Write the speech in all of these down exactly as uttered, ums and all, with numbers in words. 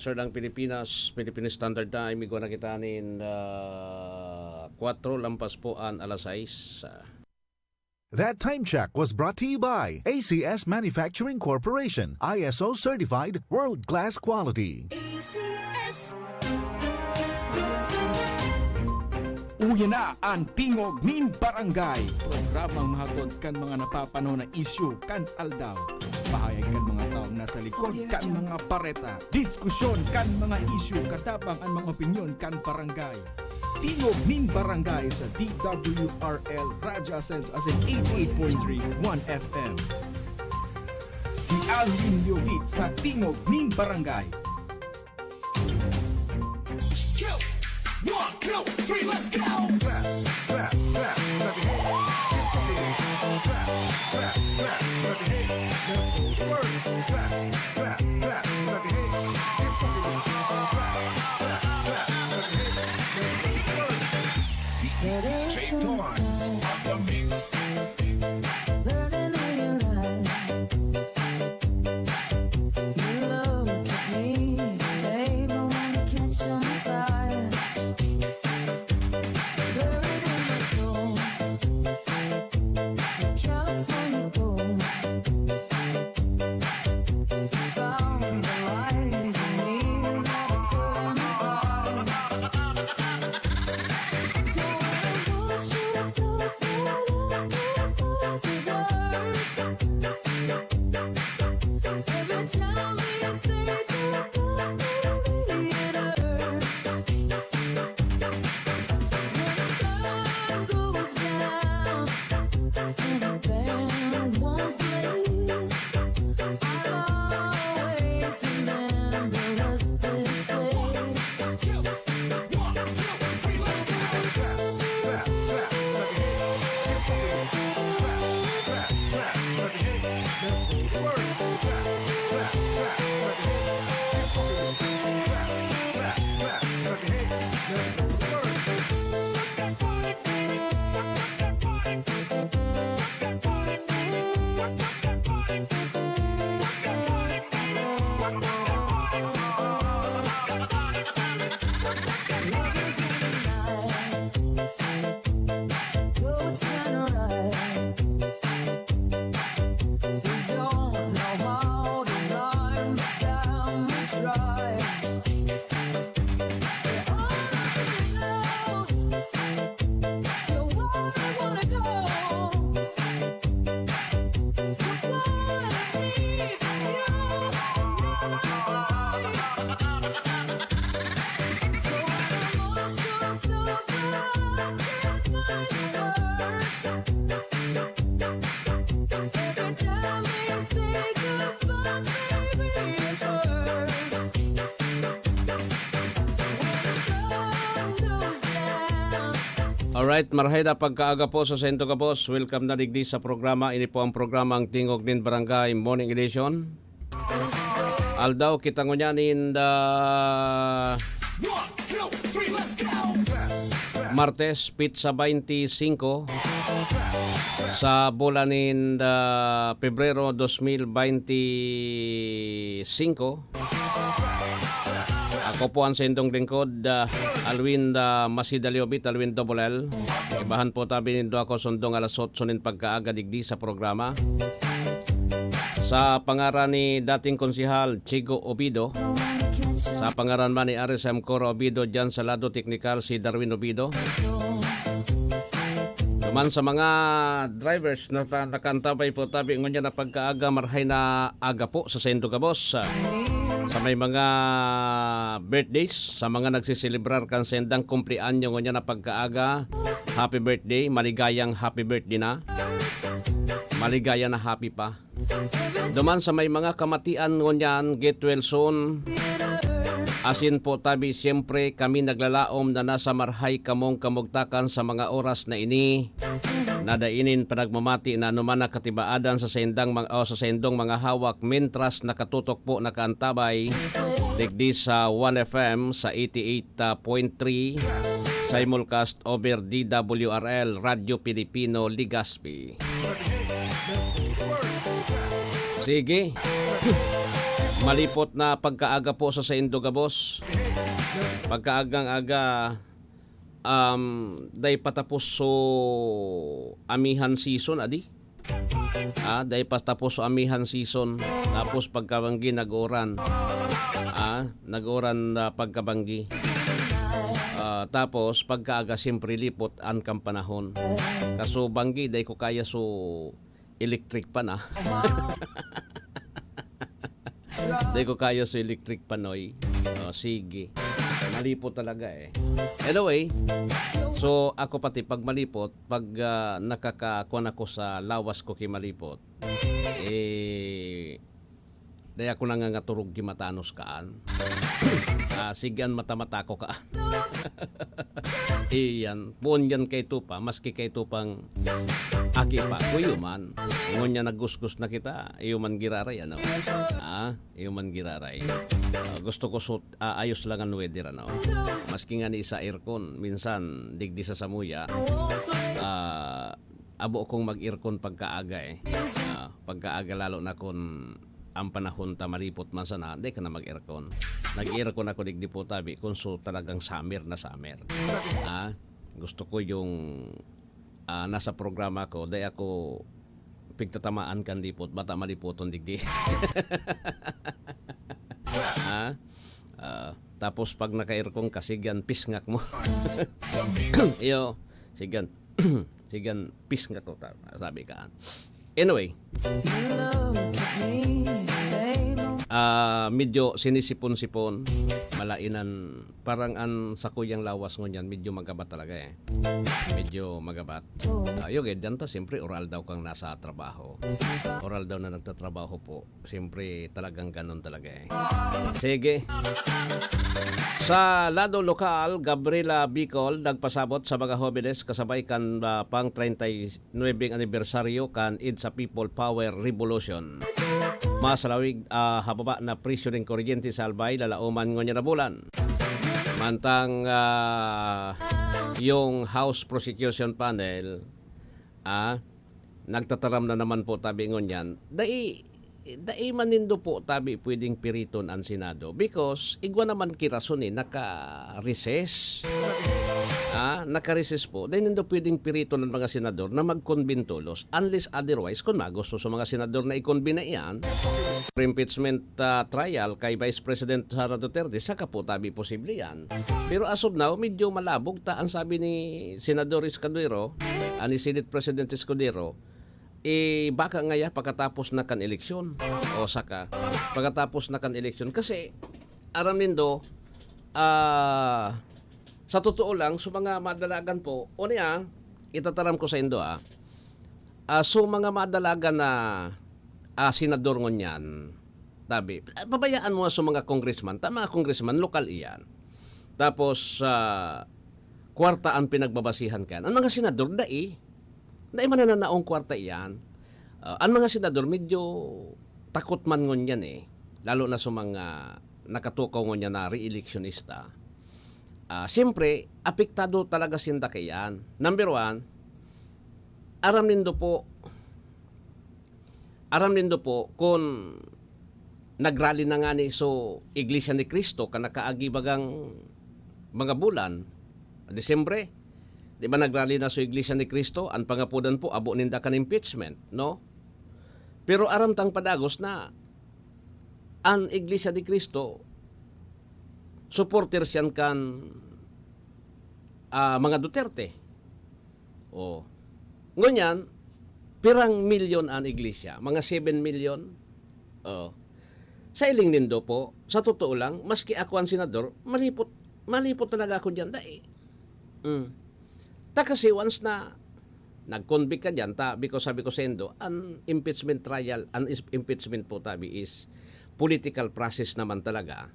Standard ang Pilipinas, Philippine Standard Time, igwa na kita nin, ah, kwatro lampas po an alas sais. That time check was brought to you by A C S Manufacturing Corporation, I S O certified, world-class quality. A C S. Uya na an Tingog nin Barangay, programang mahatod kan mga napapanahon na isyu kan aldaw. Pahayag kan mga taong nasa likod kan mga bareta, diskusyon kan mga isyu, katabang an mga opinyon kan barangay. Tingog nin Barangay sa D W R L Radyo Asenso asin eighty-eight point three One F M. Si Alvin Liobit sa Tingog nin Barangay. One, two, three, let's go! Clap, clap, clap, clap your hands. Get funky with it. Clap, clap, clap your hands. Let's go to work. Clap, clap, clap, clap your hands. Get funky with it. Clap, clap, clap your hands. Let's go to work. D J Torrance on the mix. Alright, marhay na pagkaaga po sa saindo gabos. Welcome na digdi sa programa. Ini po ang programang Tingog nin Barangay Morning Edition. Aldaw kita ngunyan in the Martes, petsa baynte singko sa bulan nin, ah, Pebrero dos mil baynte singko. Ako po ang saindong lingkod, ah, Alwin, ah, Masida Liobit, Alwin Double L. Ibahan po tabi nindo ako sundong alas otso nin pagkaaga digdi sa programa. Sa pangaran ni dating Konsehal Chigo Obido, sa pangaran man ni R S M Cora Obido, diyan sa lado teknikal si Darwin Obido. Naman sa mga drivers na pa-, nakaantabay po tabi ngunyan na pagkaaga, marhay na aga po sa saindo gabos. Sa may mga birthdays, sa mga nagsiselebrar kan saindang kumpleanyo ngunyan na pagkaaga, happy birthday, maligayang happy birthday na. Maligaya na happy pa. Duman sa may mga kamatian ngunyan, get well soon. Asin po tabi, siyempre, kami naglalaom na nasa marhay kamong kamugtakan sa mga oras na ini, na dai nin panagmamati na anuman na katibaadan sa saindang mga, o sa saindong mga hawak, mintras nakatutok po, nakaantabay digdi sa One F M sa eighty-eight point three, simulcast over D W R L, Radyo Pilipino, Legazpi. Sige. Malipot na pagkaaga po sa saindo gabos. Pagkaagang-aga, um, dai pa tapos so amihan season, adi? Ah, dai pa tapos so amihan season. Tapos pagkabanggi, nag-uran. Ah, nag-uran na pagkabanggi. Ah, tapos pagkaaga, siyempre, lipot an kan panahon. Kaso banggi, dai ko kaya so electric pan, ah. Dai ko kaya so electric pan, oy. Oh, sige. Malipot talaga, eh. Anyway, so ako pati pag malipot, pag, ah, nakakakuan ako sa lawas ko ki malipot, eh, dai ako nangangaturog ki matanos kaan. Ah, sige an mata-mata ko kaan. Iyan, poon yan kay Tupa, maski kay Tupang aki pa, kuyo man. Ngunyan nagusgos na kita, iyo man giraray, ano? Ah, iyo man giraray. Ah, gusto ko sut-, ah, ayos lang an weather, ano? Maski nga ni sa aircon, minsan, digdi sa samuya, ah, abo kong mag-aircon pagkaaga, eh. Ah, pagkaaga, lalo na kun ang panahon ta malipot man sana, di ka na mag-aircon. Nag-aircon ako digdi po tabi, kun so talagang summer na summer. Ah, gusto ko yung, ah, nasa programa ko, dai ako pigtatamaan kan lipot, bata malipoton digdi. Ha? Ah, tapos pag naka-aircon ka, sigyan, pisngak mo. Iyo, sigyan, sigyan, pisngak ko, ta-, sabi ka. Anyway, ah, medyo sinisipon-sipon, malainan, parang an sakuyang lawas ngunyan, medyo magabat talaga, eh. Medyo magabat. Ah, yun, eh, diyan ta, siyempre, oral daw kang nasa trabaho. Oral daw na nagtatrabaho po. Siyempre, talagang ganun talaga, eh. Sige. Sa lado lokal, Gabriela Bicol nagpasabot sa mga hobenes kasabay kan, ah, pang treinta y nuebeng anibersaryo kan EDSA People Power Revolution. Mas lawig, ah, hababa na presyo nin kuryente sa Albay, lalaoman ngunyan na bulan. Mantang, ah, yung House Prosecution Panel, ah, nagtataram na naman po tabi ngunyan, dai, dai man nindo po tabi pwedeng piriton an Senado because igwa naman ki rason, eh, naka-recess. Ah, naka-recess po. Dai nindo pwedeng piriton an mga senador na mag-convene tolos unless otherwise, kung magusto sa mga senador na i-convene na iyan, impeachment, ah, trial kay Vice President Sara Duterte, saka po tabi posible yan. Pero as of now, medyo malabog ta. Ang sabi ni Senador Escudero, ah, ni Senate President Escudero, eh, baka ngaya pagkatapos na kan eleksyon. O saka, pagkatapos na kan eleksyon. Kasi, aram nindo, ah, sa totoo lang, sa mga madalagan po, o niya, itataram ko sa indo, ah, ah, so mga madalagan na, ah, senador ngunyan, tabi, ah, pabayaan mo na sa mga congressman, ta mga congressman, lokal iyan. Tapos, ah, kwarta ang pinagbabasihan kan. Ang mga senador, dai. Dai manananaong kwarta iyan. Ah, ang mga senador, medyo takot man ngunyan, eh. Lalo na sa mga nakatukaw ngunyan na re-electionista. Ah, siyempre, apektado talaga sinda kaiyan. Number one, aram nindo po, aram nindo po kun nagrally na ngani so Iglesia ni Cristo kan nakaagi bagang mga bulan, Disyembre. Di ba nagrally na so Iglesia ni Cristo? An pangapodan po, abo ninda kan impeachment, no? Pero aram tang padagos na an Iglesia ni Cristo, supporters yan kan, ah, mga Duterte. Oh. Ngunyan, pirang milyon an iglesia? Mga seven million? Oh. Sa hiling nindo po, sa totoo lang, maski ako an senador, malipot, malipot talaga ako diyan, dai. Mm. Ta kasi once na nag-convict ka diyan, ta, because sabi ko sa indo, an impeachment trial, an is-, impeachment po tabi is political process naman talaga,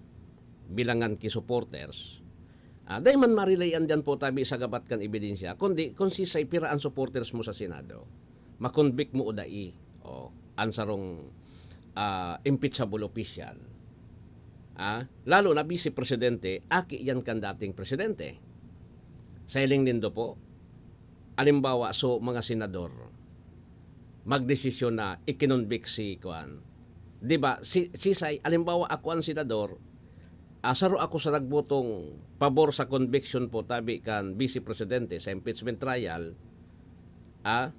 bilangan ki supporters. Ah, dai man marilayan diyan po tabi sa gabat kan ebidensya, kundi kung sisay pira an supporters mo sa Senado, ma-convict mo o dai, o, an sarong, ah, impeachable official. Ah, lalo na vice presidente, aki yan kan dating presidente. Sa hiling nindo po, alimbawa, so, mga senador, magdesisyon na ikinonvict si, kuan, 'Di ba, si, sisay, halimbawa, ako ang senador, ah, saro ako sa nagbotong pabor sa conviction po tabi kan Vice Presidente sa impeachment trial, ah,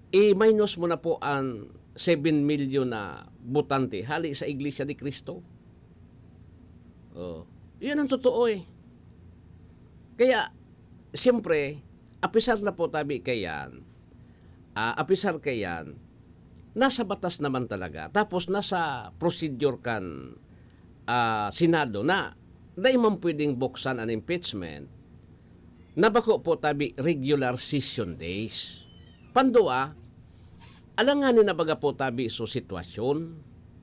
i-minus mo na po ang seven milyon na botante hali sa Iglesia ni Cristo. Oh, 'yun ang totoo, eh. Kaya, siyempre, apisar na po tabi kaiyan, ah, apisar kaiyan, nasa batas naman talaga. Tapos nasa procedure kan, ah, Senado na dai man pwedeng buksan an impeachment na bako po tabi regular session days. Pandua, alanganin na baga po tabi so sitwasyon.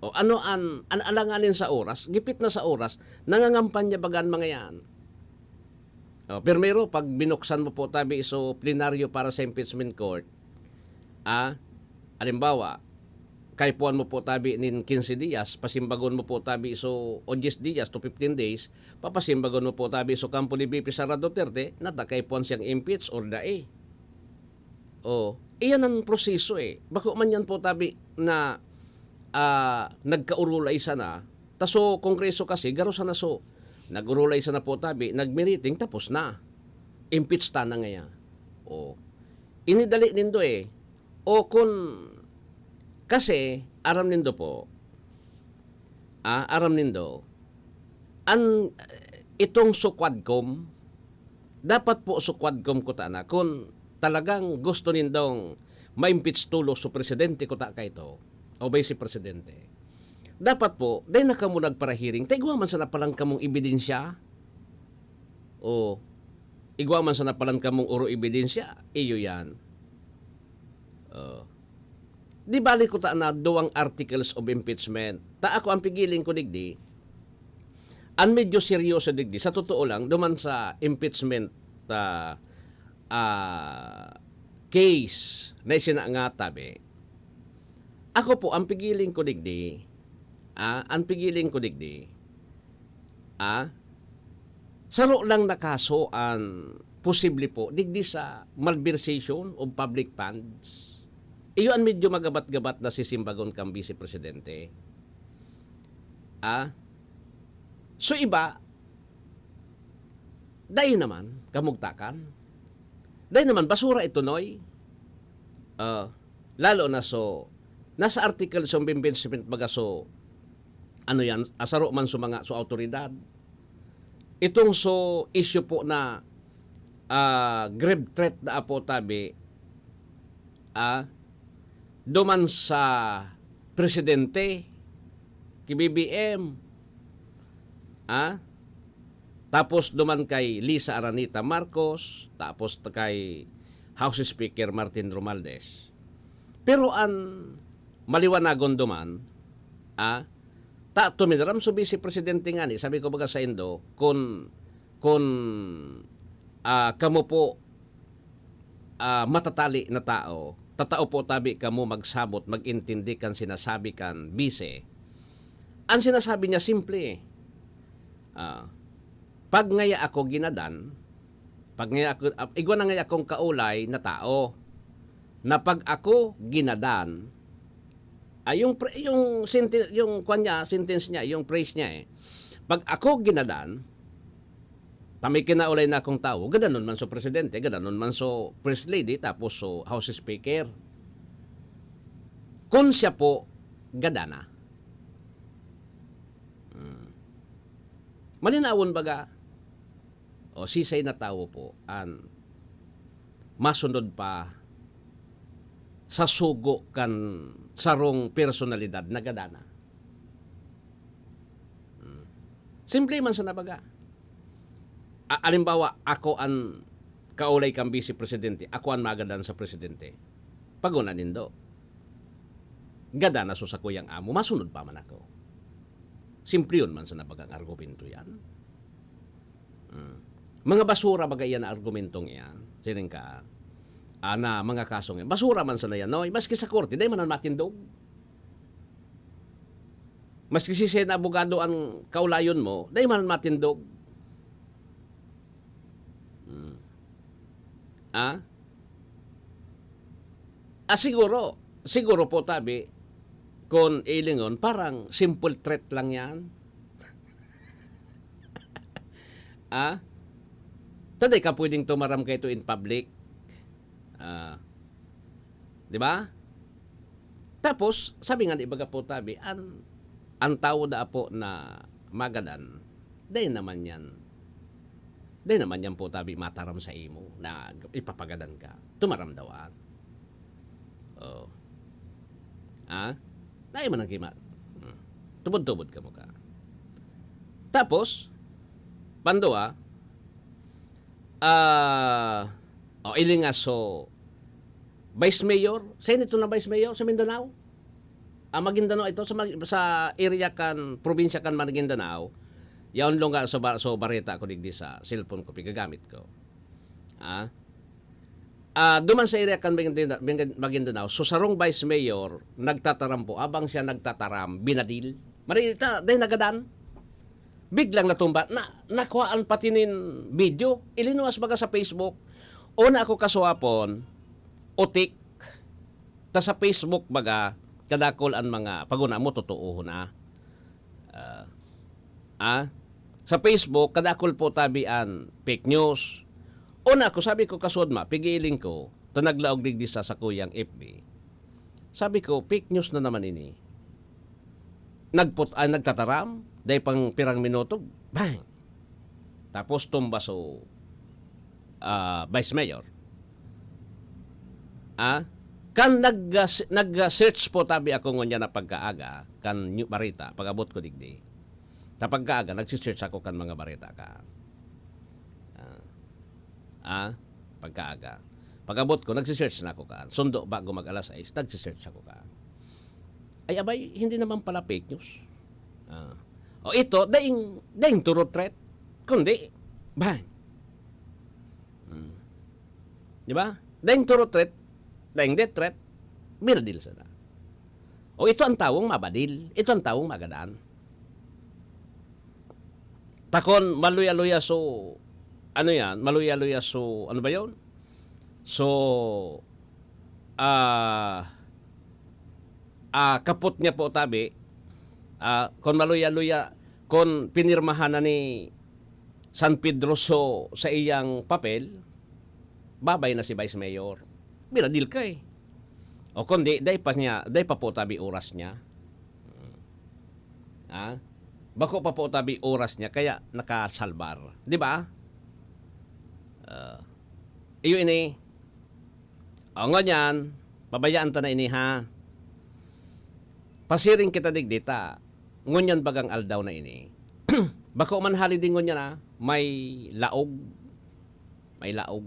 O ano an, an alanganin sa oras, gipit na sa oras, nangangampanya baga an mga yan. O, primero, pag binuksan mo po tabi so plenaryo para sa impeachment court, ah, halimbawa, kaipuhan mo po tabi nin quince dias, pasimbagon mo po tabi so, o diyes dias to fifteen days, papasimbagon mo po tabi so kampo ni V P Sara Duterte, na ta kaipuhan siyang impeach or dai. Oh, iyan ang proseso, eh. Bako man yan po tabi na, ah, nagkaurulay sana. Ta so Kongreso kasi, garo sana so, nag-urulay sana po tabi, nagmiriting, tapos na. Impeach ta na ngaya. Oh. Ini dali nindo, eh. O kun, kasi, aram nindo po, ah, aram nindo, an, itong so Quadcom, dapat po so Quadcom kuta na, kun talagang gusto nindong ma-impeach tolos so presidente kuta kaito, o vice presidente, dapat po, dai na kamo nagparahiring, ta igwa man sana palan kamong ebidensya. O, igwa man sana palan kamong oro ebidensya, iyo yan. O. Di bali kuta na duwang articles of impeachment. Ta ako ang pigiling ko digdi, an medyo seryoso digdi, sa totoo lang, duman sa impeachment, ah, ah, case na isinangatabi, ako po, ang pigiling ko digdi, ah, ang pigiling ko digdi, ah, saro lang na kaso an posible po digdi sa malversation of public funds. Iyo an medyo magabat-gabat na sisimbagon kan Vice Presidente. Ah? So iba, dai naman kamugtakan. Dai naman basura ito, Noy. Ah, lalo na so, nasa article sa impeachment baga so, ano yan, asaro man so mga, so awtoridad. Itong so issue po na, ah, grave threat na apo tabi, ah, duman sa presidente, ki B B M, ah, tapos duman kay Lisa Araneta Marcos, tapos kay House Speaker Martin Romualdez. Pero an maliwanagon duman, ah, ta tuminaram so Vice Presidente ngani, sabi ko baga saindo, kun, kun, ah, kamo po, ah, matatali na tao, tatao po tabi kamo magsabot, mag-intindi kan sinasabi kan Vice. An sinasabi niya simple, ah, pag ngaya ako ginadan, pag ngaya ako, ah, igwa na ngaya akong kaulay na tao, na pag ako ginadan, ah, yung pre-, yung sente-, yung kwan niya, sentence niya, yung phrase niya, eh, "Pag ako ginadan, ta may kinaulay na akong tawo, gadanon man so presidente, gadanon man so first lady, tapos so House Speaker." Kun siya po, gadana. Hmm. Malinawon baga, o sisay na tawo po an masunod pa sa sugo kan sarong personalidad na gadana? Hmm. Simple man sana baga. A-, alimbawa, ako an kaulay kan Vice Presidente, ako an magadan sa presidente. Paguna nindo, gadana so sakuyang amo, masunod pa man ako. Simple yun man sana bagang argumento yan. Mm. Mga basura baga iyan na argumentong iyan. Siring ka, ah, na mga kasong iyan. Basura man sana yan, no? Maski sa korte, dai man na matindog. Maski sisay na abogado an kaulayon mo, dai man matindog. Hmm. Ah? Ah, siguro, siguro po tabi, Kun ilingon, parang simple threat lang yan. Ah? Taday ka pwedeng tumaram kaito in public. Ah, di ba? Tapos, sabi nga ni baga po tabi, an, an tawo da apo na magadan, dai naman yan, dai naman yan po tabi mataram sa imo na ipapagadan ka. Tumaram daw an. Oh. Ah? Dai man ang kima. Hmm. Tubod-tubod ka mo ka. Tapos, pandua, ah, oh, ilingaso, Vice Mayor, sino ito na Vice Mayor sa Mindanao? Ah, Maguindanao ito, sa, Mag- sa area kan, probinsya kan Maguindanao, yaon long nga so, ba- so bareta ko digdi sa cellphone ko, pigagamit ko. Ah? Ah, duman sa area kan Maguindanao, Maguindanao, so sarong Vice Mayor nagtataram po, abang siya nagtataram, binadil. Marita, dahil nagadan, biglang natumba, na, nakuhaan pati nin video, ilinuwas baga sa Facebook. Una ako kasuapon, utik, ta sa Facebook baga, kadakol an mga paguna mo, totoo na. Ah, ah, sa Facebook, kadakol po tabi an fake news. Una ako, sabi ko, kasod ma, pigiling ko, ta naglaog digdi sa sakuyang F B. Sabi ko, fake news na naman ini. Nagput-, ah, nagtataram, dahil pang pirang minuto, bang! Tapos tumba so, ah, Vice Mayor. Ah, kan nag-, nag-search po tabi ako ngunyan na pagkaaga, kan New Barita, pag-abot ko digdi. Ta pagkaaga, nagsi-search ako kan mga bareta ka. Ah, ah, pagkaaga. Pag-abot ko, nagsi-search na ako kaan. Sundo bago mag alas sais, nagsi-search ako kaan. Ay, abay, hindi naman pala fake news. Ah. O ito, daing, daing true threat. Kundi, bang. Hmm. Di ba? Daing true threat, daing death threat, binadil sana. O ito ang tawong mabadil, ito ang tawong magadan. Takon, maluya-luya so, ano yan? Maluya-luya so, ano ba yon? So, ah, ah, kapot niya po tabi, ah, kung maluya-luya, kung pinirmahan na ni San Pedro so sa iyang papel, babay na si Vice Mayor. Binadil ka eh. O kundi, dai pa niya, dai pa po tabi oras niya. Hmm. Ah? Bako pa po tabi oras niya, kaya nakasalbar. Di ba? Ah, iyo ini. O, ngunyan, pabayaan ta na ini, ha? Pasiring kita digdi ta. Ngunyan bagang aldaw na ini. Bako man holiday ngunyan, ah. May laog. May laog.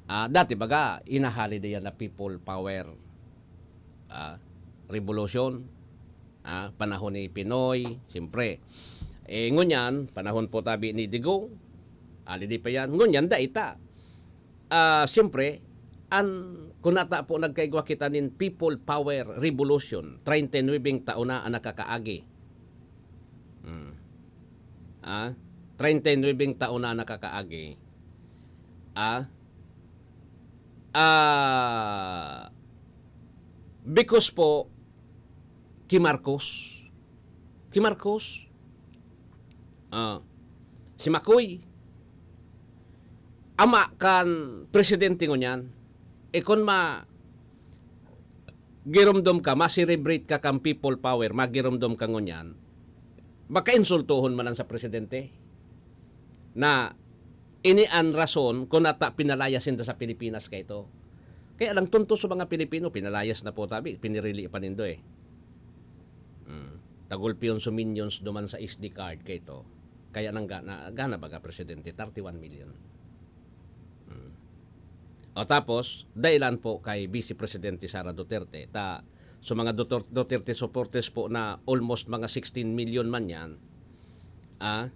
Ah, dati baga, ina-holiday yan na people power. Ah, revolution. Ah, panahon ni Pinoy, siyempre. Eh, ngunyan, panahon po tabi ni Digong, holiday pa yan. Ngunyan, dai ta. Ah, siyempre, an, kun nata po nagkaigwa kita nin people power revolution, treinta y nuebe taon na an nakakaagi. Hmm. Ah, treinta y nuebe taon na nakakaagi. Ah, ah, because po, ki Marcos. Ki Marcos. Ah, si Makoy. Ama kan presidente ngunyan. E kun ma-, giromdom ka, ma-celebrate ka kan people power, magiromdom ka ngunyan, baka insultohon man lang sa presidente na ini an rason kun nata pinalayas sinda sa Pilipinas kaito. Kaya lang, tonto sa mga Pilipino, pinalayas na po tabi, pinirili pa nindo eh. Mm. Tagulpiyon so minions duman sa S D card kaito. Kaya nang ga-, na, gana baga presidente, thirty-one million. Mm. O tapos, dahilan po kay Vice Presidente Sara Duterte, ta, so mga Dutur-, Duterte supporters po na almost mga sixteen million man yan, ah,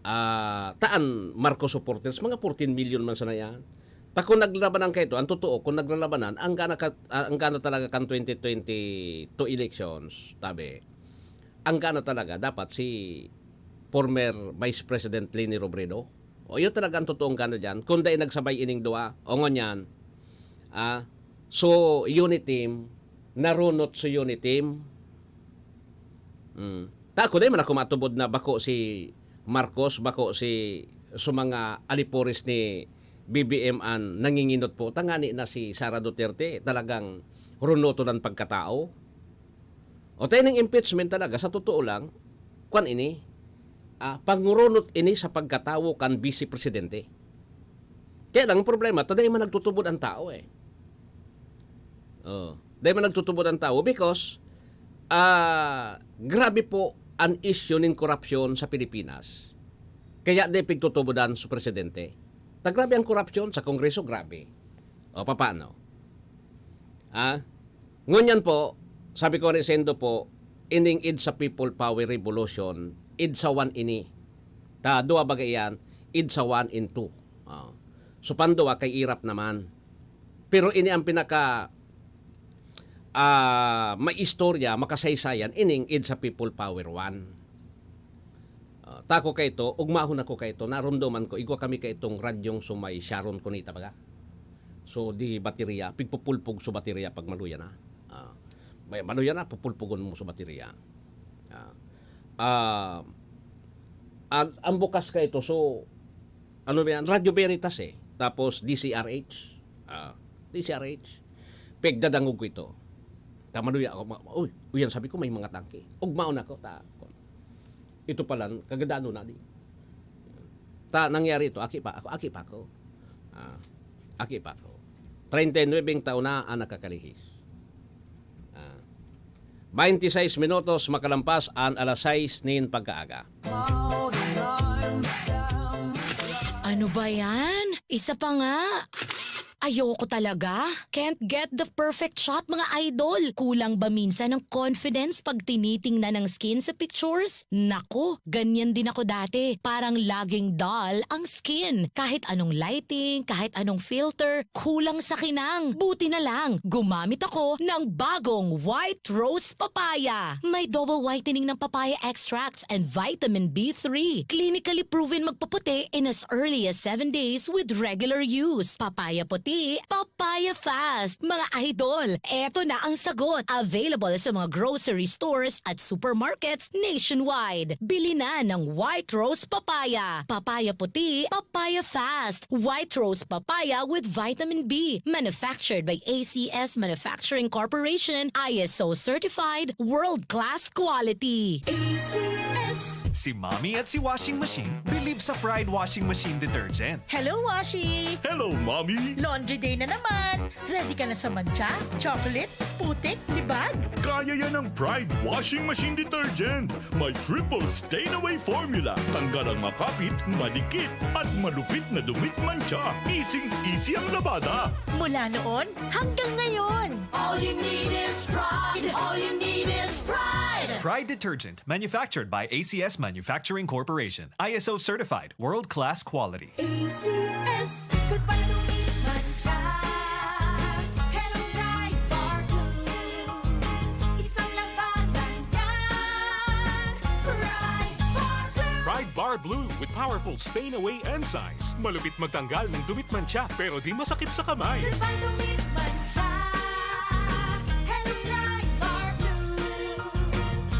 ah, taan Marcos supporters, mga fourteen million man sana yan. Ta kung naglalabanan kaito, ang totoo, kung naglalabanan, ang gana ka, ah, ang gana talaga kan twenty twenty-two elections, tabi, ang gana talaga, dapat si former Vice President Leni Robredo. O, yun talaga ang totoong gana dyan. Kung dai nagsabay ining duwa, o ngunyan, ah, so, unity team, narunot suyo ni Tim. Mm. Ta, ako, di man ako matubod na bako si Marcos, bako si, sa mga alipores ni B B M an nanginginot po. Tangani na si Sara Duterte, talagang runoton an pagkatao. O, tayo ng impeachment talaga, sa totoo lang, kwan ini, ah, pangrunot ini sa pagkatawo kan Vice Presidente. Kaya lang, ang problema, ta dai man nagtutubod ang tao eh. Oh, dai man nagtutubod ang tao because, ah, grabe po ang isyu nin korupsyon sa Pilipinas. Kaya di pigtutubodan sa presidente. Ta grabe ang korupsyon sa Kongreso, grabe. O, papaano? Ah, ngunyan po, sabi ko ni Sendo po, ining id sa People Power Revolution, id sa one ini. Ta, duwa baga iyan, id sa one and two. Ah. So, panduwa kay irap naman. Pero ini ang pinaka, ah, maistorya, makasaysayan, ining id sa People Power One. Ah, ta ako kaito, ugmahon ako kaito, naromdoman ko, igwa kami kaitong radyong sumay Sharon Cuneta baga. So, di baterya, pigpupulpog sa baterya pag maluya na. Ah, may maluya na, pupulpugon mo sa baterya. Ah, ah, ang, ang bukas kaito, so, ano ba yan? Radyo Veritas eh. Tapos D C R H. Ah, D C R H. Pigdadangog ko ito. Ta maluya ako, ma-, uy, uy, yan sabi ko, may mga tangke. Ugmaon ako, ta, ito pala, kagadanon na di. Ta, nangyari ito, aki pa, ako, aki pa ako. Ah, aki pa ako. Treinta y nuebe taon na ang nakakalihis. Ah, twenty-six minutos makalampas an alas sais nin pagkaaga. Ano ba yan? Isa pa nga. Ayoko talaga. Can't get the perfect shot, mga idol. Kulang ba minsan ang confidence pag tinitingnan ang skin sa pictures? Nako, ganyan din ako dati. Parang laging dull ang skin. Kahit anong lighting, kahit anong filter, kulang sa kinang. Buti na lang, gumamit ako ng bagong White Rose Papaya. May double whitening ng papaya extracts and vitamin B three. Clinically proven magpaputi in as early as seven days with regular use. Papaya puti, papaya fast. Mga idol, eto na ang sagot. Available sa mga grocery stores at supermarkets nationwide. Bili na ng White Rose Papaya. Papaya puti, papaya fast. White Rose Papaya with vitamin B. Manufactured by A C S Manufacturing Corporation. I S O certified. World class quality. A C S. Si Mommy at si Washing Machine believe sa Pride Washing Machine Detergent. Hello, Washi! Hello, Mommy! Laundry day na naman! Ready ka na sa mantsa, chocolate, putik, libag? Kaya yan ng Pride Washing Machine Detergent. May triple stain away formula. Tanggal ang makapit, madikit, at malupit na dumit mantsa. Easy-easy ang labada. Mula noon hanggang ngayon! All you need is pride. All you need is pride. Pride Detergent, manufactured by A C S Manufacturing Corporation. I S O certified, world-class quality. A C S. Goodbye to meat mantsa. Hello, Pride Bar Blue. Isang labanan yan. Pride Bar Blue. Pride Bar Blue with powerful stain away enzymes. Malupit magtanggal ng dumit mantsa, pero di masakit sa kamay. Goodbye to meat mantsa. Hello, Pride Bar Blue.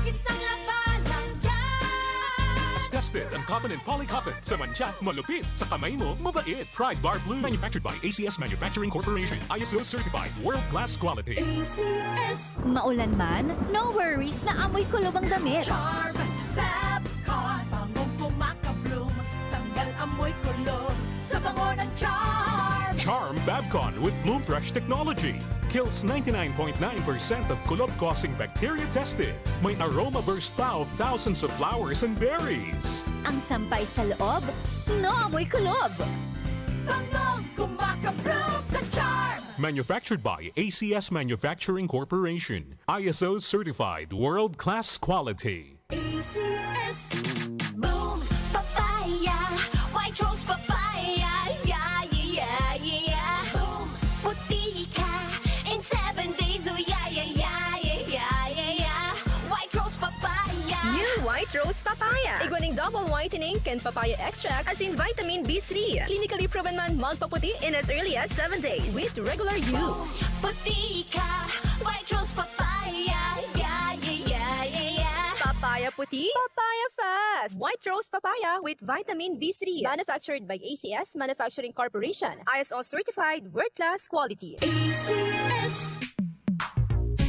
Isang labanan yan. As tested ang cotton and polycotton. Sa mantsa, malupit. Sa kamay mo, mabait. Pride Bar Blue. Manufactured by A C S Manufacturing Corporation. I S O certified. World class quality. A C S. Maulan man, no worries na amoy kulob ang damit. Charm Fab Con. Bangong kumakabloom. Tanggal amoy kulob. Sa bango ng Charm. Charm Fabcon with Bloom Fresh technology kills ninety-nine point nine percent of kulob-causing bacteria tested. May aroma burst pa of thousands of flowers and berries. Ang sampay sa loob, no amoy kulob. Bangong kumakabloom sa Charm. Manufactured by A C S Manufacturing Corporation. I S O certified world-class quality. A C S. Boom Papaya. White Rose Papaya. Yeah, yeah, yeah, yeah, yeah. Boom Puti ka in seven days. Oh, yeah, yeah, yeah, yeah, yeah, yeah, yeah. White Rose Papaya. New White Rose Papaya. Igwa ning double whitening kan papaya extract asin vitamin B three. Clinically proven man magpaputi in as early as seven days with regular use. Puti ka. White Rose Papaya. Papaya puti, papaya fast. White Rose Papaya with Vitamin B three. Manufactured by A C S Manufacturing Corporation. I S O certified, world-class quality. A C S.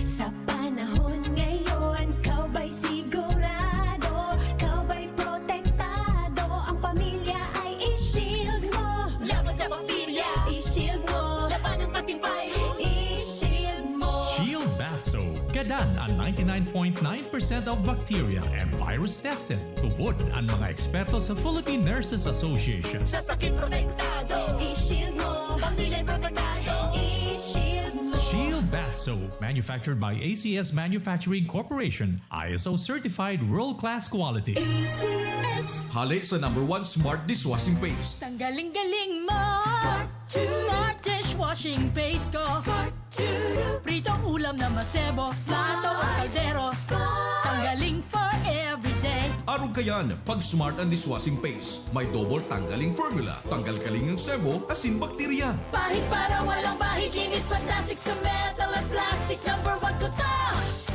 Sa panahon ngayon, ikaw ba'y sigurado? Ikaw ba'y protektado? Ang pamilya ay i-shield mo. Laban sa bakterya, i-shield mo. Labanan pati virus, i-shield mo. Shield Bath Soap. Gadan ang ninety-nine point nine percent of bacteria and virus tested. Tubod ang mga eksperto sa Philippine Nurses Association. Sa sakit protektado, i-shield mo. Pamilya protektado, i-shield mo. Shield Bath Soap, manufactured by A C S Manufacturing Corporation, I S O certified, world-class quality. A C S. Hale sa number one smart dishwashing paste. Tanggaling-galing mo. Smart dishwashing paste ko. Pritong ulam na masebo, plato o kaldero. Tanggaling for everyday. Arog kayan, pag Smart ang dishwashing paste, may double tanggaling formula. Tanggal kaling ang sebo, asin bakterya. Pahid para walang bahid, linis fantastic sa metal at plastic. Number one ko to.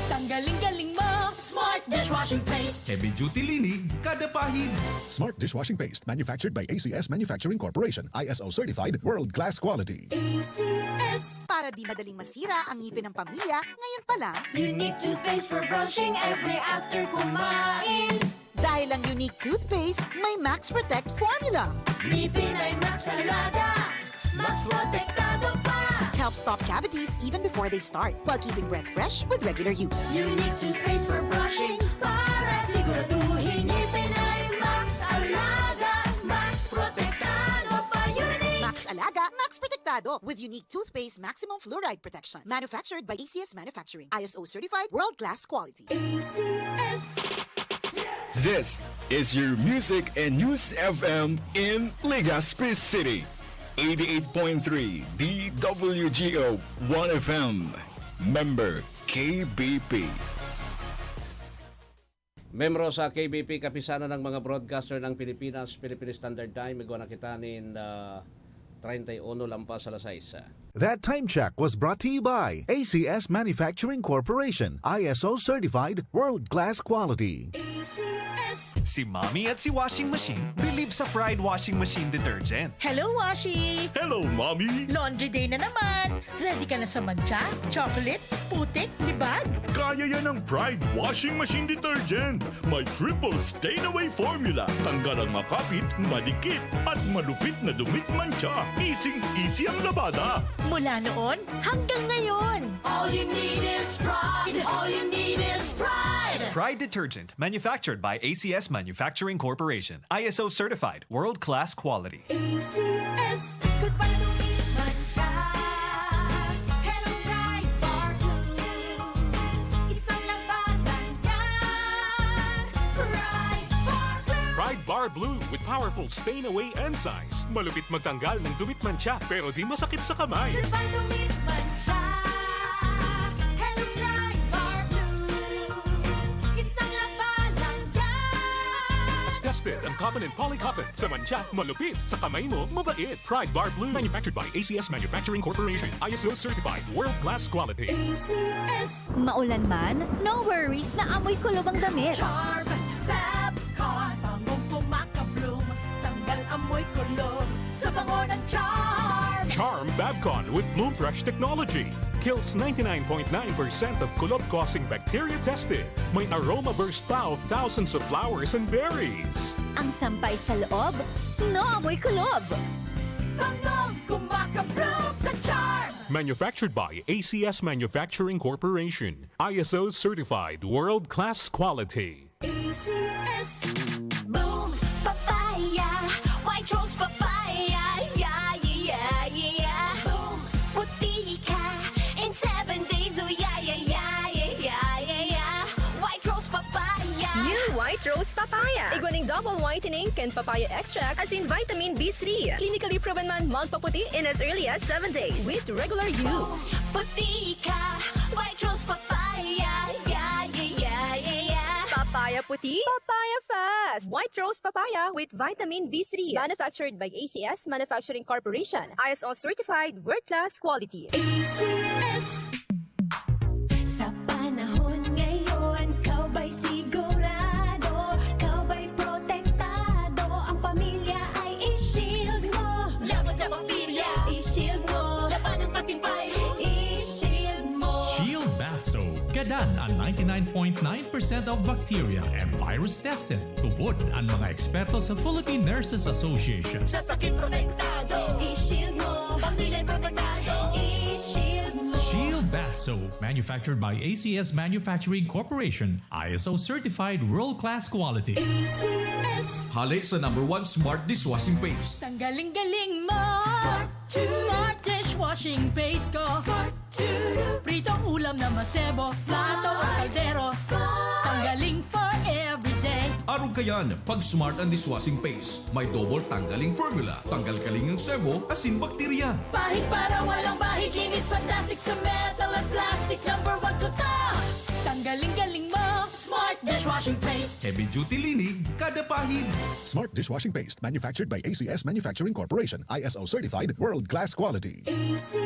Tanggaling-galing mo, Smart dishwashing paste. Heavy duty linig, kada pahid. Smart dishwashing paste, manufactured by A C S Manufacturing Corporation, I S O certified, world-class quality. A C S. Para di madaling masira ang ngipin ng pamilya, ngayon pa lang. Unique toothpaste for brushing every after kumain. Dahil ang Unique toothpaste may Max Protect formula. Ngipin ay Max Alaga, Max Protektado pa. Helps stop cavities even before they start, while keeping breath fresh with regular use. Unique toothpaste for brushing para siguraduhin ngipin ay Max Alaga, Max Protektado pa. Unique. Max Alaga, Max Protektado with Unique toothpaste maximum fluoride protection. Manufactured by A C S Manufacturing. I S O certified, world-class quality. A C S. This is your music and news F M in Legazpi City. Eighty-eight point three D W G O One F M. Member K B P. Membro sa K B P, Kapisanan ng mga Broadcaster ng Pilipinas, Philippine Standard Time, igwa na kita nin, ah, treinta y uno lampas alas sais. That time check was brought to you by A C S Manufacturing Corporation, I S O certified, world-class quality. A C S. Si Mommy at si Washing Machine believe sa Pride Washing Machine Detergent. Hello, Washi! Hello, Mommy! Laundry day na naman! Ready ka na sa mantsa, chocolate, putik, libag? Kaya yan ng Pride Washing Machine Detergent. May triple stain away formula. Tanggal ang makapit, madikit, at malupit na dumi't mantsa. Easy-easy ang labada. Mula noon hanggang ngayon. All you need is Pride. All you need is Pride. Pride Detergent, manufactured by A C S Manufacturing Corporation. I S O certified, world-class quality. A C S. Goodbye to me, mantsa. Hello, Pride Bar Blue. Isang labanan yan. Pride Bar Blue. Pride Bar Blue with powerful stain away enzymes. Malupit magtanggal ng dumi't mantsa, pero di masakit sa kamay. Goodbye to me, mantsa. Hello, Pride Bar Blue. Isang labanan yan. Tested ang cotton and polycotton. Sa mantsa, malupit. Sa kamay mo, mabait. Pride Bar Blue. Manufactured by A C S Manufacturing Corporation. I S O certified. World class quality. A C S. Maulan man, no worries na amoy kulob ang damit. Charm Fab Con. Bangong kumakabloom. Tanggal amoy kulob. Sa bango ng Charm. Charm Fab Con with Bloom Fresh technology. Kills ninety-nine point nine percent of kulob-causing bacteria tested. May aroma burst pa of thousands of flowers and berries. Ang sampay sa loob, no amoy kulob. Bangong kumakabloom sa Charm. Manufactured by A C S Manufacturing Corporation. I S O certified world-class quality. A C S. Boom Papaya, White Rose Papaya, yeah, yeah, yeah, yeah. Boom, puti ka in seven days, oh yeah, yeah, yeah. White Rose Papaya. New White Rose Papaya. Igwa ning double whitening kan papaya extract, asin vitamin B three. Clinically proven man magpaputi in as early as seven days with regular use. Boom, puti ka, White Rose Papaya, yeah, yeah, yeah, yeah, yeah. Papaya puti, papaya fast. White Rose Papaya with vitamin B three. Manufactured by A C S Manufacturing Corporation. I S O certified, world-class quality. A C S. Sa panahon ngayon, ikaw ba'y sigurado? Dan ang ninety-nine point nine percent of bacteria and virus tested. Tubod ang mga eksperto sa Philippine Nurses Association. Sa sakit protektado, i-shield mo. Pamilya protektado, i-shield mo. Shield Bath Soap, manufactured by A C S Manufacturing Corporation, I S O certified world-class quality. A C S. Hali sa number one smart dishwashing paste. Tanggaling-galing mo. Smart dishwashing paste ko. Smart Pritong ulam na masebo, plato o kaldero. Tanggaling for everyday. Arog kayan, pag smart ang dishwashing paste. May double tanggaling formula. Tanggal kaling ang sebo, asin bakterya. Pahid para walang bahid, linis fantastic sa metal at plastic. Number one ko to. Tanggaling-galing mo. Smart dishwashing paste. Heavy duty linig, kada pahid. Smart dishwashing paste, manufactured by A C S Manufacturing Corporation, I S O certified, world class quality. A C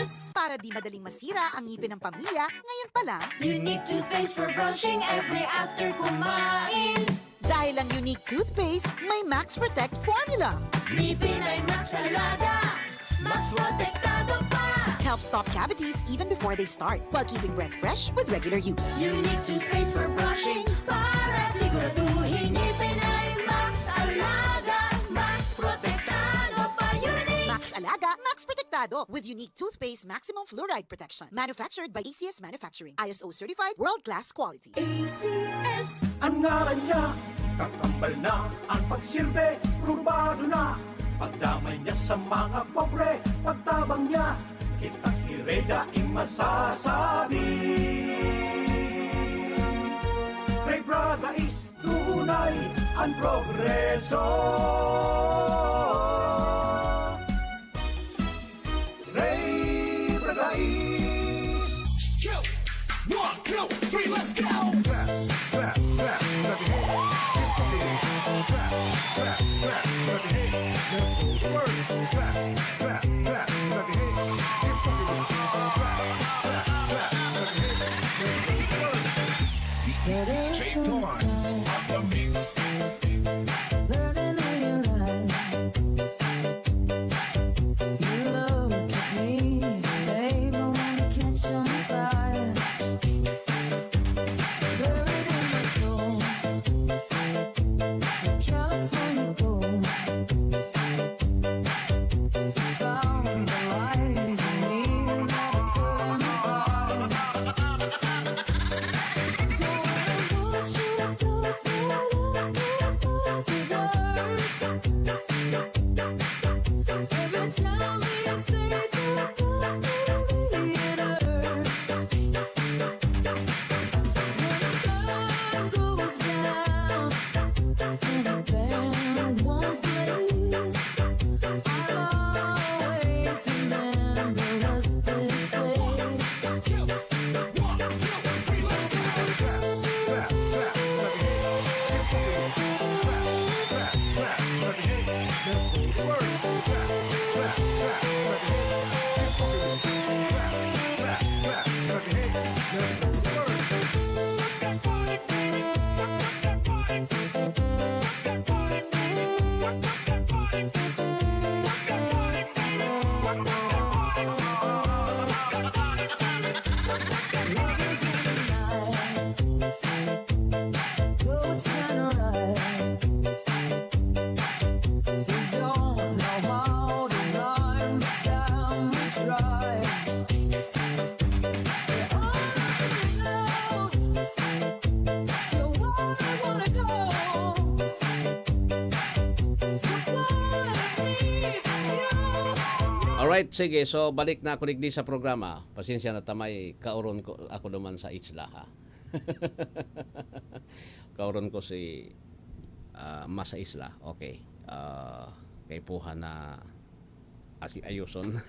S. Para di madaling masira ang ngipin ng pamilya, ngayon pa lang. Unique toothpaste for brushing every after kumain. Dahil ang Unique Toothpaste may Max Protect Formula. Ngipin ay Max Alaga. Max Protektado pa. Helps stop cavities even before they start, while keeping breath fresh with regular use. Unique toothpaste for brushing para siguraduhin ngipin ay Max Alaga. Max Protektado pa. Unique. Max Alaga, Max Protektado with Unique Toothpaste Maximum Fluoride Protection. Manufactured by A C S Manufacturing. I S O certified, world class quality. A C S. Ang ngaran niya, kakambal na ang pagsirbe, probado na. Pagdamay niya sa mga pobre, pagtabang niya, kita kireda in masasabi. Ray Braga is tunay ang progreso. Ray Bragais. Go! One, two, three, let's go! Clap, clap, clap, clap your hands. Keep fucking it. Clap, clap, clap, clap your hands. Let's go to work. Clap, clap, clap, clap your hands. Keep fucking it. Clap, clap, clap, clap your hands. Let's go to work. D J Torrance on the mix. Burning in your eyes. You look at me, babe, I wanna catch on fire. Buried in my soul, California gold. Found the light in me, like a curtain wall. So I want you to go right up before the words. Every time we say goodbye, baby, it hurts. When the sun goes down and the band won't play, I'll always remember us this way. Alright, sige. So, balik na ako digdi sa programa. Pasensya na ta, may kaoron ko, ako duman sa isla, ha? Kaoron ko si, ah, mas sa isla. Okay. Ah, kaipuhan na asi-, ayuson.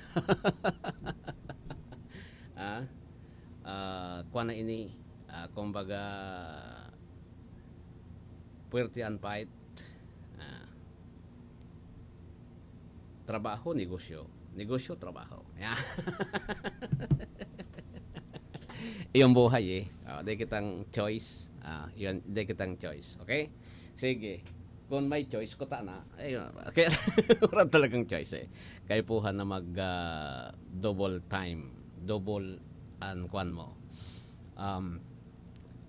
Ah, ah, kuwan na ini. Ah, kumbaga, puwerte an fight. Ah, trabaho, negosyo. Negosyo, trabaho. Yan. Iyong buhay, eh. Ah, di kitang choice. Ah, yun, di kitang choice. Okay? Sige. Kung may choice, kuta na. Ay, kaya, wala talagang choice, eh. Kaipuhan na mag, ah, double time. Double an kwan mo. um,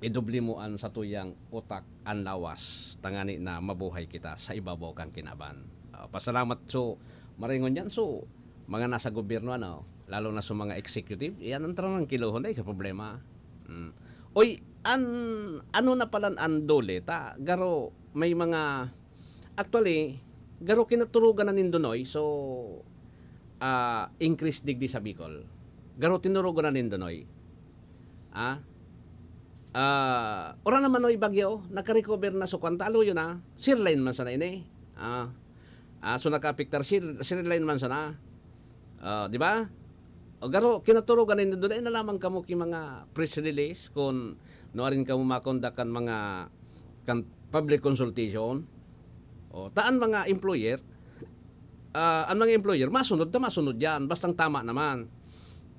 idubli mo an satuyang utak, an lawas, tangani na mabuhay kita sa ibabaw kan kinaban. Ah, pasalamat. So, maringon yan. So, mga nasa gobyerno, ano, lalo na sa mga executive, yan ang tranangkilohon, ay, ka problema. Mm. Oy, an, ano na palan an dole, ta, garo, may mga, actually, garo kinaturugan na nin Donoy, so, ah, increase digdi sa Bicol. Garo tinurugan na nin Donoy. Ah, ah, ora naman oy bagyo, nakarecover na so kwan, talo yun, ah. Sirline man sana ini. Ah, ah, so nakaapektar sir, sirline man sana. Ah, di ba? O garo, kinaturugan na nin Donoy, na lamang kamo ki mga press release kung nuarin kamo makondak kan mga kan public consultation. O, ta an mga employer, ah, an mga employer, masunod ta masunod yan, bastang tama naman.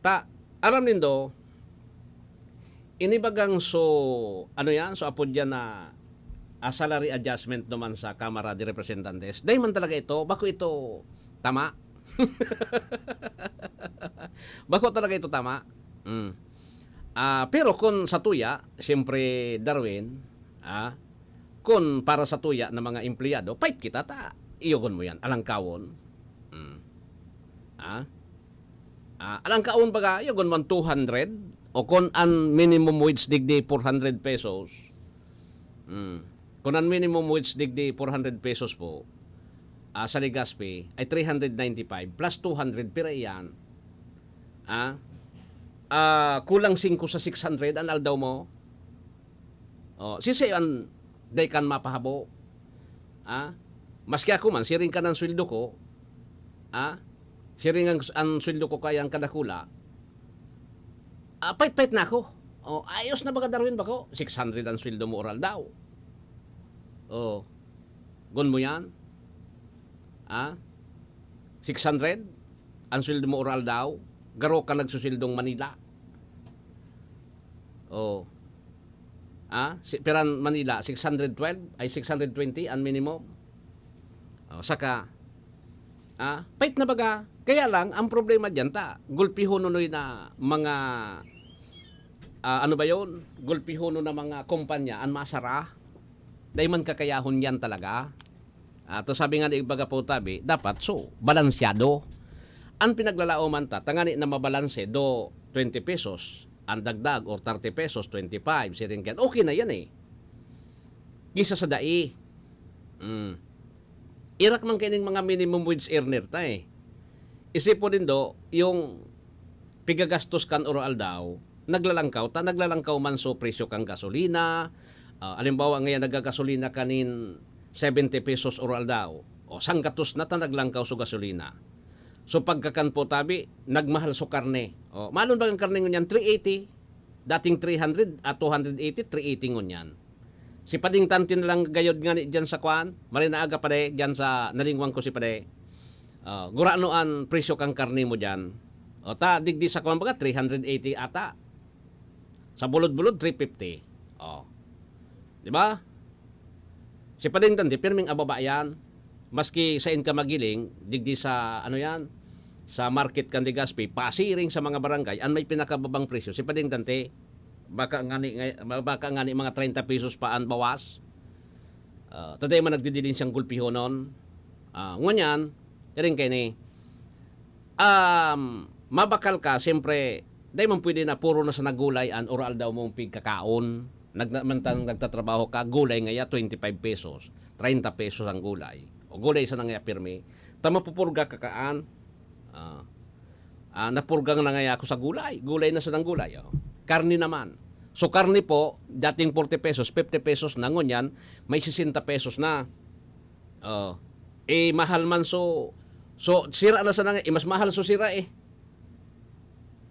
Ta, aram nindo, inibagang so, ano yan, so apod yan na, ah, salary adjustment naman sa Kamara de Representantes. Dahil man talaga ito, bako ito tama. Bako talaga ito tama. Mm. Ah, pero kun sa tuya, siyempre, Darwin, ah, kun para sa tuya na mga empleyado, pait kita ta, iyogon mo yan, alangkawon. Mm. Ah? Ah, alangkawon baga, iyogon mo an two hundred, o kun an minimum wage digdi four hundred pesos. Mm. Kun an minimum wage digdi four hundred pesos po, ah, sa Legazpi ay three hundred ninety-five plus two hundred, pira iyan? Ah? Ah, kulang singko sa six hundred an aldaw mo. Oh, sisay an dai kan mapahabo? Ah? Maski ako man, siring kan an sweldo ko, ah? Siring an, an sweldo ko kaya an kadakula, ah, pait-pait na ako. Oh, ayos na baga, Darwin, bako? Six hundred an sweldo mo or aldaw. Oh. Gon mo yan? Ah? Six hundred an sweldo mo or aldaw? Garo ka nagsusweldong Manila. Oh. Ah, si, piran Manila, six hundred twelve, ay, six hundred twenty an minimum. Oh, saka, ah, pait na baga. Kaya lang, ang problema diyan ta, gulpihon nunoy na mga, ah, ano ba yon? Gulpihon na mga kumpanya an masara. Dai man kakayahon yan talaga. Ah, to sabi nga ni Ibaga po tabi, dapat so, balansyado. An pinaglalaoman ta, tangani na mabalanse do twenty pesos, an dagdag or thirty pesos, twenty-five, siring kan, okay na yan eh. Kisa sa dai. Mm. Irak man kaining mga minimum wage earner ta eh. Isipon nindo, yung pigagastos kan oro-aldaw, naglalangkaw ta, naglalangkaw man so presyo kan gasolina. Ah, halimbawa, ngayon nagagasolina kanin seventy pesos oro-aldaw. O, sanggatos na ta naglangkaw so gasolina. So, pagkakan po tabi, nagmahal so karne. O, malon ba ang karne ngunyan? Three eighty. Dating three hundred at two hundred eighty, three eighty ngunyan. Si Pading Tante na lang gayod ngani diyan sa kwan, maray na aga pa de, diyan sa nalingwan ko si Pade. Ah, gurano an presyo kan karne mo diyan? O ta, digdi sa kwan baga, three hundred eighty ata. Sa bulod-bulod, three fifty. O. Di ba? Si Pading Tante, pirming ababa yan. Maski sain ka magiling, digdi sa, ano yan, sa market kan Legazpi, pasiring sa mga barangay, an may pinakababang presyo, si Pading Tante, baka ngani, ngay-, baka ngani mga treinta pesos pa an bawas. Ah, taday man nagdidiling siyang gulpihonon. Ah, ngunyan, iring kaini, um, mabakal ka, siyempre, dai man pwede na puro na sa nagulay an oral daw mong pigkakaon. Nag-, mantang nagtatrabaho ka, gulay ngaya, twenty-five pesos, treinta pesos ang gulay. O gulay sa nangaya pirmi, ta mapupurga ka kaan. Ah, ah, napurga na ngaya ako sa gulay. Gulay na sa nang gulay, oh. Karne naman. So, karne po, dating forty pesos, fifty pesos na, ngunyan, may sesenta pesos na. Oh. Eh, mahal man so, so, sira na sa nang, eh, mas mahal so sira eh.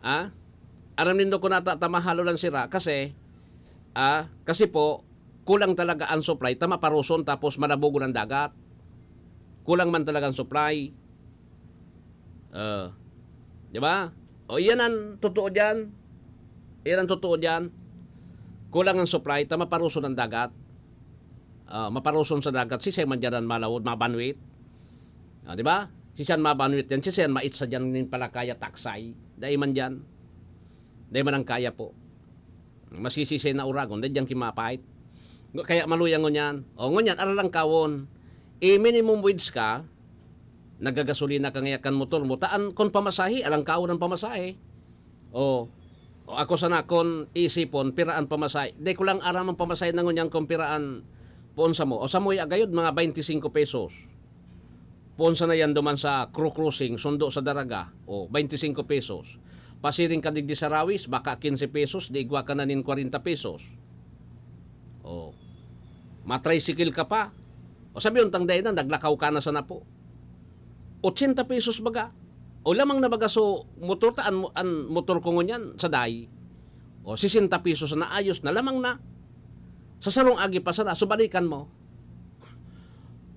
Ah? Aram nindo kung nata-, ta mahal an sira kasi, ah, kasi po, kulang talaga ang supply, ta maparuson tapos malabugon ang dagat. Kulang man talaga ang supply. Ah, di ba? O, iyan ang totoo diyan. Iyan ang totoo diyan. Kulang ang supply, ta maparuson ang dagat. Ah, maparuson sa dagat, si siya man diyan ang malawod, mabanwit. Ah, di ba? Si siyan mabanwit yan, si siyan maitsa diyan nin palakaya, taksay. Dai man diyan. Dai man ang kaya po. Masisisay na uragon, dai diyan kimapait. Kaya maluya ngunyan. O, ngunyan, aralangkawon. I-minimum wage ka, nagagasolina ka ngaya kan motor mo, taan kon pamasahe, alangkawon an pamasahe. O, o ako sana kon isipon, pira an pamasahe. Dai ko lang aram an pamasahe na ngunyan kung pira an poon samo. O samuya gayod, mga baynte singko pesos. Poon sana yan duman sa crew crossing, sundo sa Daraga. O, baynte singko pesos. Pasiring ka digdi sa Rawis, baka quince pesos, di igwa ka na nin kwarenta pesos. O, matricycle ka pa. O, sabi tang dai na, naglakaw ka na sana po. Otsenta pesos baga. O, lamang na baga so motor ta, an, an motor ko ngunyan, sa dai. O, sesenta pesos na ayos na, lamang na. Sa sarong agi pa sana, so balikan mo.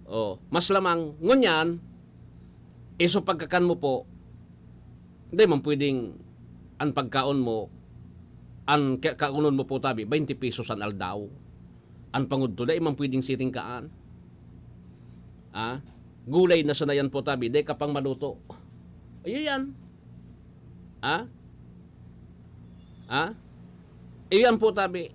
O, mas lamang, ngunyan, iso pagkakan mo po, dai man pwedeng an pagkaon mo, an ka-, kaunon mo po tabi, baynte pesos an aldaw. An pangudto, dai man pwedeng siring kaan. Ah, gulay na sana yan po tabi, dai ka pang maluto. Ayo yan. Ah? Ah? Iyo yan po tabi.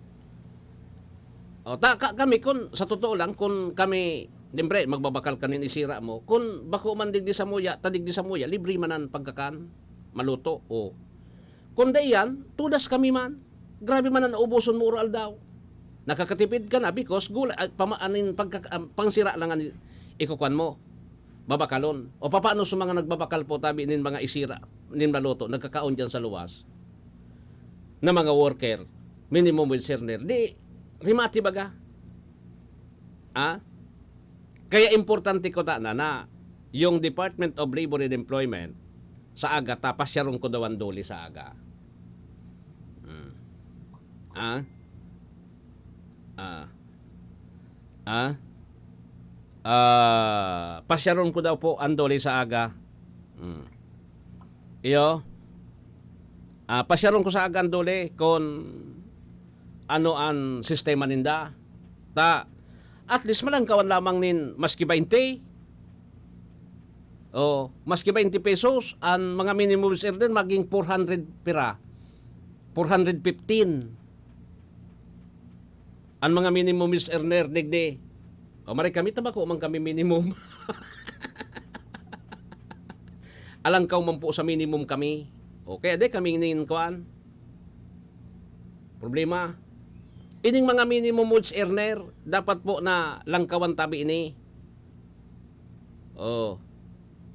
O, ta, ka, kami, kun, sa totoo lang, kun kami, siyempre, magbabakal ka nin isira mo, kun bako man digdi samuya, ta digdi samuya, libre man an pagkakan, maluto, o. Kun dai yan, tudas kami man. Grabe man an uboson mo, oro aldaw. Nakakatipid ka na because gulay, ah, pama-, anin pagka-, ah, pangsira lang an ikukuan mo, babakalon. O papaano sa mga nagbabakal po tabi nin mga isira, nin maluto, nagkakaon diyan sa luwas na mga worker, minimum wage earner? Di, rimati baga. Ah? Kaya importante ko ta na, na yung Department of Labor and Employment, sa aga, ta, pasyaron ko daw an DOLE sa aga. Hmm. Ah? Ah. Ah? Ah, pasyaron ko daw po an DOLE sa aga. Hmm. Iyo. Ah, pasyaron ko sa aga an DOLE kun ano an sistema ninda. Ta, at least malangkawan lamang nin maski baynte. O, maski baynte pesos, an mga minimum wage earner maging four hundred pira. Four hundred fifteen. An mga minimum wage earner, digdi. O, maray kami, ta bako man kami minimum. Alangkaw man po sa minimum kami. O, kaya dai kami nin kuan. Problema. Ining mga minimum wage earner, dapat po na langkawan tabi ini. O.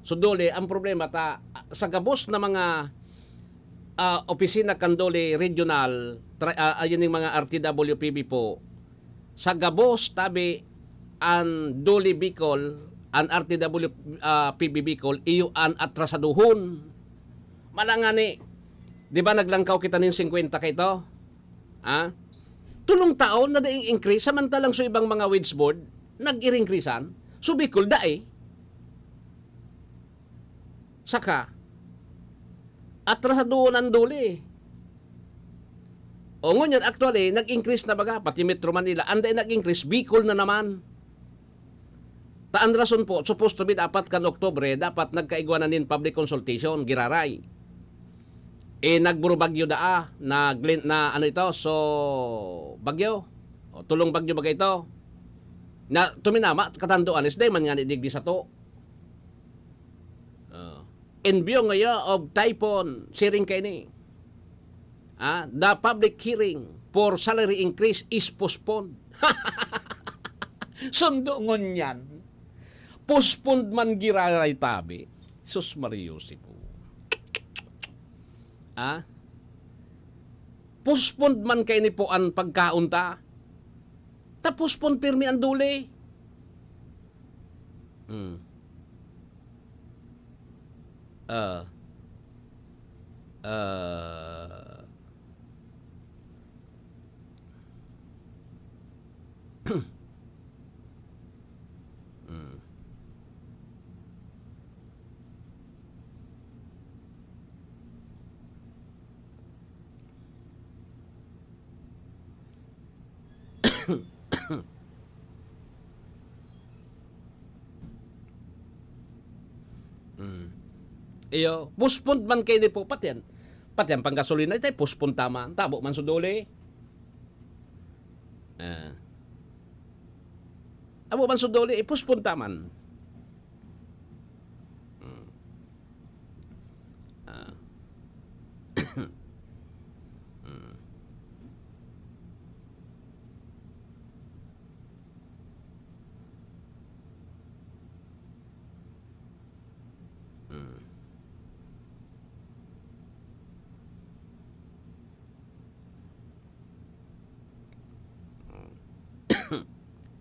So, DOLE, ang problema ta, sa gabos na mga, ah, opisina kan DOLE regional, tra-, ah, ayun yung mga R T W P B po, sa gabos, tabi, an DOLE Bicol, an R T W, ah, P B Bicol, iyo an atrasadohon. Malangani, di ba naglangkaw kita nin singkwenta kaito? Ha? Tulong taon na daing increase, samantalang sa ibang mga wage board, nag-iringkrisan. So, Bicol, dai. Saka, atrasadohon an DOLE. O ngunyan, actually, nag-increase na baga, pati Metro Manila. Anday nag-increase, Bicol na naman. Ta an rason po, supposed to be dapat kan Oktubre, dapat nagkaigwa na nin public consultation, giraray. Eh, nagburubagyo daa, nag-, na ano ito, so, bagyo. O, tulong bagyo baga ito. Na tuminama, katanduan, is dai man nga ni digdi sato. Ah. In view ngaya of typhoon, siring kaini. Ah, the public hearing for salary increase is postponed. Sundo ngunyan. Postponed man giraray tabi. Sus Maria Jose po. Ah? Postponed man kaini po an pagkaon ta. Ta postpone pirmi an DOLE. Hmm. Ah. Ah. Hmm. Hmm. Iyo, postponed man kaini po, pati an, pati an panggasolina, itay postponed ta man, tabo man sa DOLE. Ah. Amo man so duli, i-postpone ta man. Hmm. Ah. Hmm. Hmm.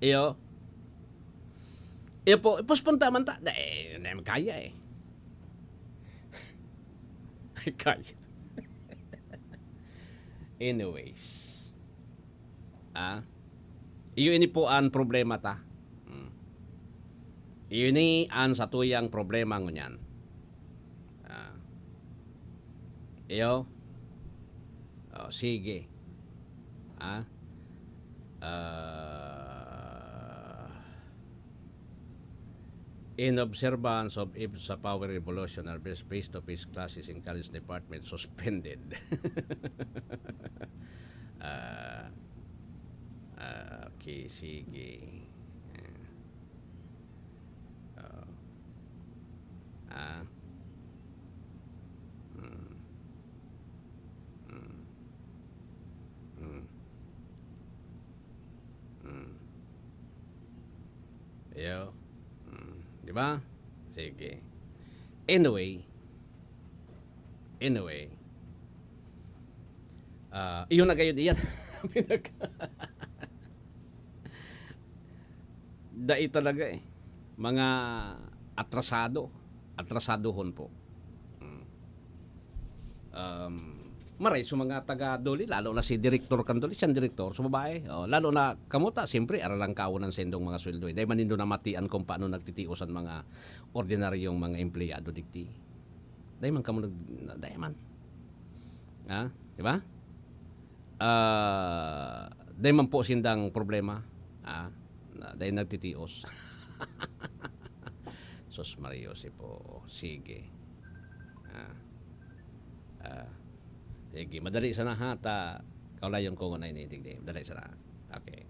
Iyo. Iyo po, i-postpone ta man ta. Da, eh, hindi naman kaya eh. Ay, kaya. Anyways. Ah? Iyo ini po ang problema ta. Hmm. Iyo ini ang satuyang problema ngunyan. Ah. Iyo. Oh, sige. Ah? Ah, in observance of EDSA Power Revolution, our best face-to-face classes in college department suspended. Ah, ah, okay, sige. Ah. Oo. Ah. Mm. Mm. Mm. Mm. Iyo. Mm. Di ba? Sige. Anyway. Anyway. Ah, iyon na gayud iyan. Pinag- Dai talaga eh. Mga atrasado. Atrasadohon po. Mm. Um, maray sa mga taga Dole, lalo na si direktor kan Dole, siyang direktor, sa babae. Oh, lalo na kamo ta, siyempre, aralang kaunan sa indong mga sweldo eh. Dai man nindo namatian kung paano nagtitios ang mga ordinaryong mga empleyado digdi. Dai man kamo nag-, dai man. Ha? Di ba? Ah, dai man po sindang problema. Ah, na, dai nagtitios. Sus Maria Jose po. Sige. Ah. Ah. Sige, madali sana ha, ta kaulayon ko na ini digdi. Madali sana. Okay.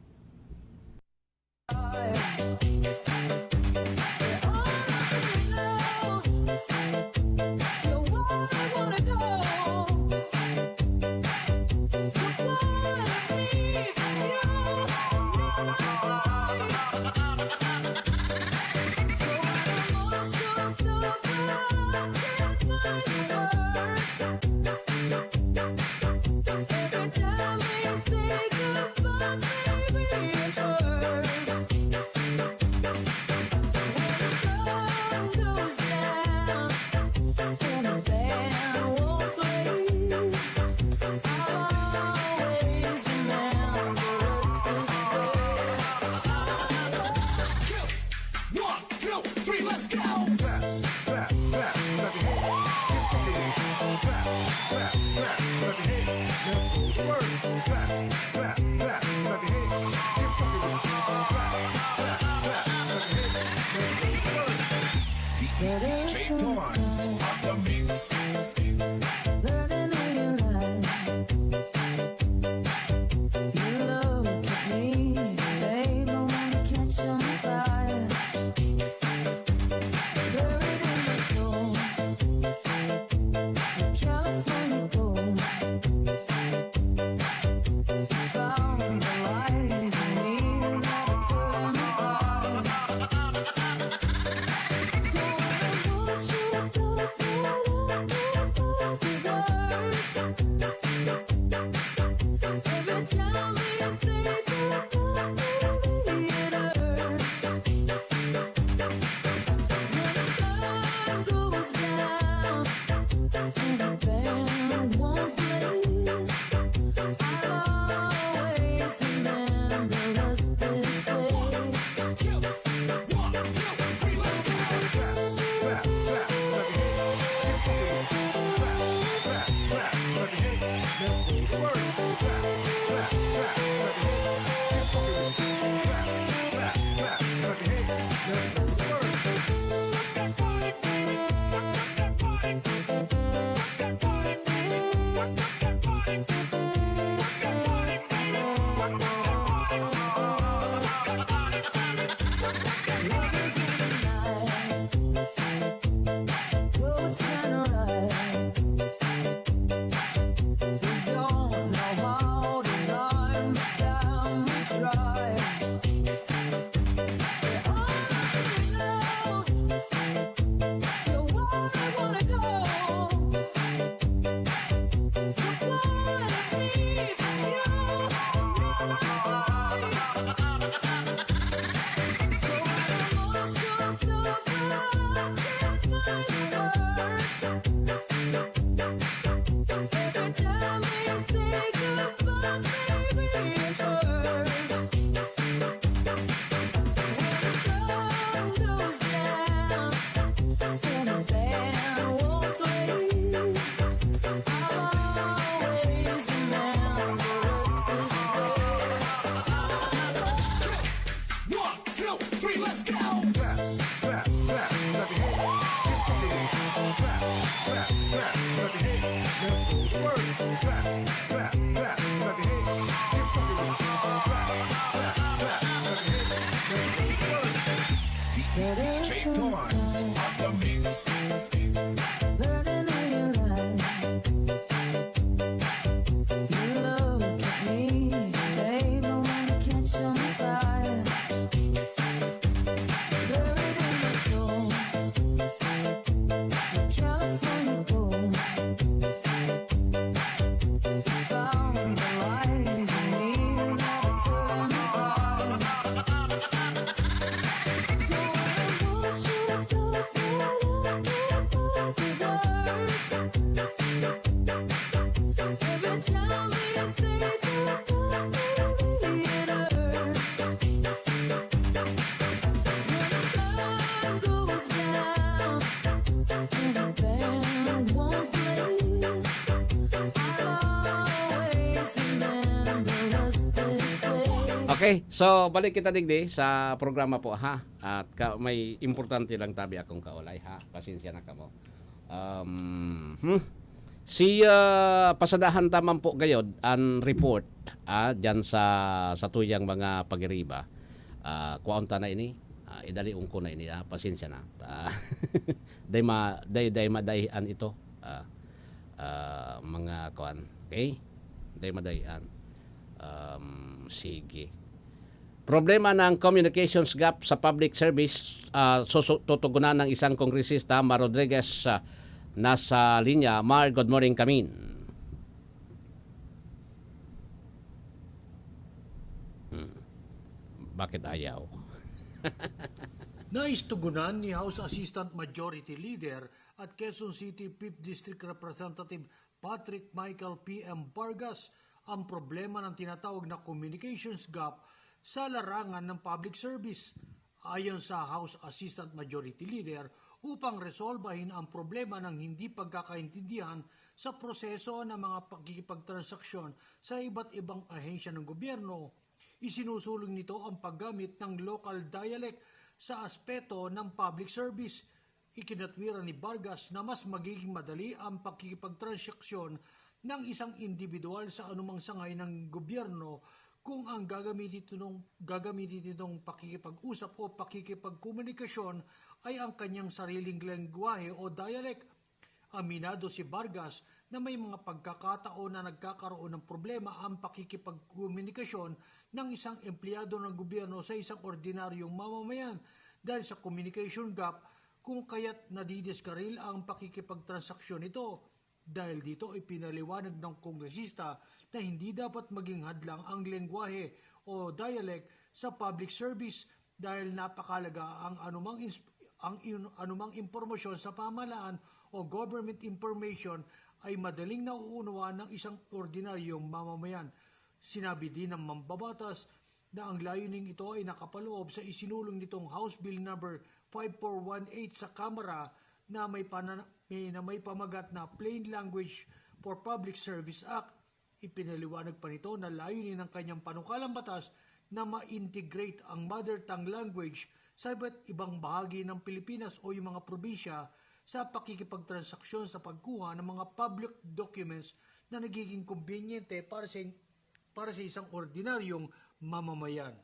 One, two, three, let's go! Clap, clap, clap, clap your hands. Get funky with it. Clap, clap, clap, clap your hands. Let's go to work. Clap, clap, clap, clap your hands. Get funky with it. Clap, clap, clap, clap your hands. Let's go to work. D J Torrance on the mix. Living in your life. You look at me, babe, I wanna catch on fire. Buried in my soul, the California gold. Found the light in me that I couldn't buy. So I want you to D J Thorns on the mix. Burning in your eyes. You look at me, babe, I wanna catch on fire. Buried in my soul. California gold. Found the light in me that I couldn't buy. So I want you to talk, but I can't find the words. Every time you say goodbye, baby, it hurts. When the sun goes down and the band won't play, I'll always remember us this way. Okay, so balik kita digdi sa programa po, ha? At ka, may importante lang tabi akong kaulay, ha? Pasensya na kamo. Um, hmm? Si, ah, pasadahan ta man po gayod an report, ah, diyan sa, sa tuyang mga pagiriba. Ah, kwaon ta na ini. Ah, idalion ko na ini, ah, pasensya na. Ah, day ma-, day, day madaihan ito. Ah, ah, mga kuan. Okay? Day madaihan. Um, sige. Problema ng communications gap sa public service, ah, susu-, tutugunan ng isang kongresista, Mar Rodriguez, ah, nasa linya. Mar, good morning, kamin. Hmm. Bakit ayaw? Nais tugunan ni House Assistant Majority Leader at Quezon City Fifth District Representative Patrick Michael P M Vargas ang problema ng tinatawag na communications gap sa larangan ng public service. Ayon sa House Assistant Majority Leader, upang resolbahin ang problema ng hindi pagkakaintindihan sa proseso ng mga pakikipagtransaksyon sa iba't ibang ahensya ng gobyerno, isinusulong nito ang paggamit ng local dialect sa aspeto ng public service. Ikinatwiran ni Vargas na mas magiging madali ang pakikipagtransaksyon ng isang individual sa anumang sangay ng gobyerno kung ang gagamitin nitong, gagamitin nitong pakikipag-usap o pakikipagkomunikasyon ay ang kanyang sariling lengguwahe o dialect. Aminado si Vargas na may mga pagkakataon na nagkakaroon ng problema ang pakikipagkomunikasyon ng isang empleyado ng gobyerno sa isang ordinaryong mamamayan dahil sa communication gap, kung kaya't nadidiskaril ang pakikipagtransaksyon nito. Dahil dito, ipinaliwanag ng kongresista na hindi dapat maging hadlang ang lengguwahe o dialect sa public service dahil napakahalaga ang anumang ins-, ang in-, anumang impormasyon sa pamahalaan o government information ay madaling nauunawaan ng isang ordinaryong mamamayan. Sinabi din ng mambabatas na ang layuning ito ay nakapaloob sa isinulong nitong House Bill Number five four one eight sa Kamara na may pana-, may, na may pamagat na Plain Language for Public Service Act. Ipinaliwanag pa nito na layunin ng kanyang panukalang batas na ma-integrate ang mother tongue language sa iba't ibang bahagi ng Pilipinas o yung mga probinsya sa pakikipagtransaksyon sa pagkuha ng mga public documents na nagiging kumbinyente para sa, para sa isang ordinaryong mamamayan.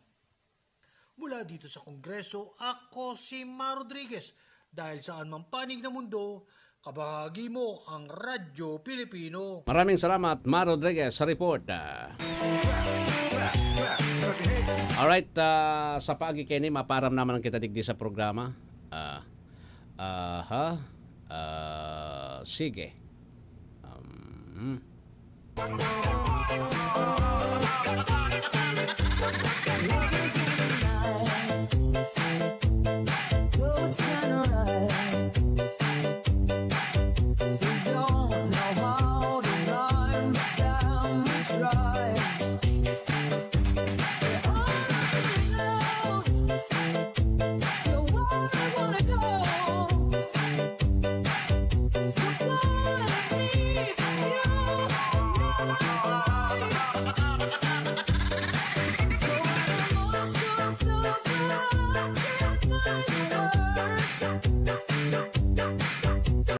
Mula dito sa Kongreso, ako si Mar Rodriguez. Dahil saan mang panig ng mundo, kabahagi mo ang Radyo Pilipino. Maraming salamat, Mar Rodriguez, sa report. Ah. Alright, ah, sa paagi kaini, maparam naman ang kita digdi sa programa. Ah, aha. Ah, sige. Um,